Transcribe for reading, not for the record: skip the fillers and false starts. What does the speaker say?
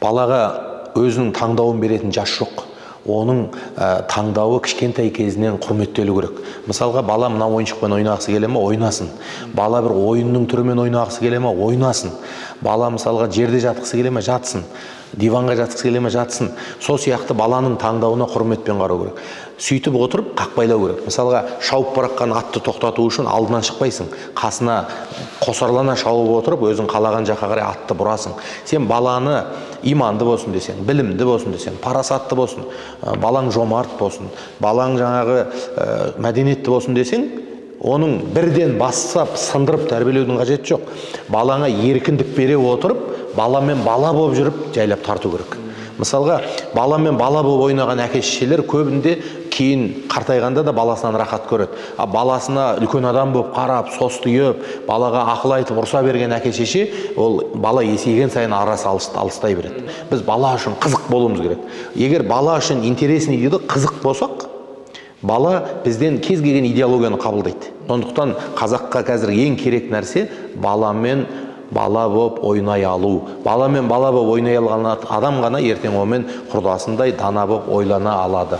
Балаға өзінің таңдауын беретін жас жоқ. Оның таңдауы кішкентай кезінен құрметтелу керек. Мысалға, бала мына ойыншықпен ойнағысы келе ме, ойнасын. Бала бір ойынның түрімен ойнағысы келе ме, ойнасын. Бала мысалға жерде жатқысы келе ме, жатсын. Диванға жатқысы келе ме, жатсын. Сол сияқты баланың таңдауына құрметпен қарау керек. Сөйтіп отырып қақпайлау керек. Мысалға, шауып бара жатқан атты тоқтату үшін алдынан шықпайсың. Қасына қосарлана шауып отырып, өзің қалаған жаққа қарай атты бұрасың. Сен баланы иманды болсын десең, білімді болсын десең, парасатты болсын, балаң жомарт болсын, балаң жаңағы мәдениетті болсын десең, оның бірден бастап сындырып тәрбиелеудің қажеті жоқ. Балаңа еркіндік бере отырып, баламен бала болып жүріп жайлап тарту керек. Мысалға, баламен бала болып ойнаған әке шешелер көбінде кейін қартайғанда да баласынан рахат көреді. А баласына үлкен адам болып қарап, состиып, балаға ақыл айтып ұрса берген әке шеше, ол бала есейген сайын арасы алыстай береді. Біз бала үшін қызық болуымыз керек. Егер бала үшін интересный дейді, қызық болсақ, бала бізден кез келген идеологияны қабылдайды. Сондықтан қазаққа қазір ең керек нәрсе баламен бала болып ойнай алу. Баламен бала болып ойнай алған адам ғана ертең онымен құрдасындай дана болып ойлана алады.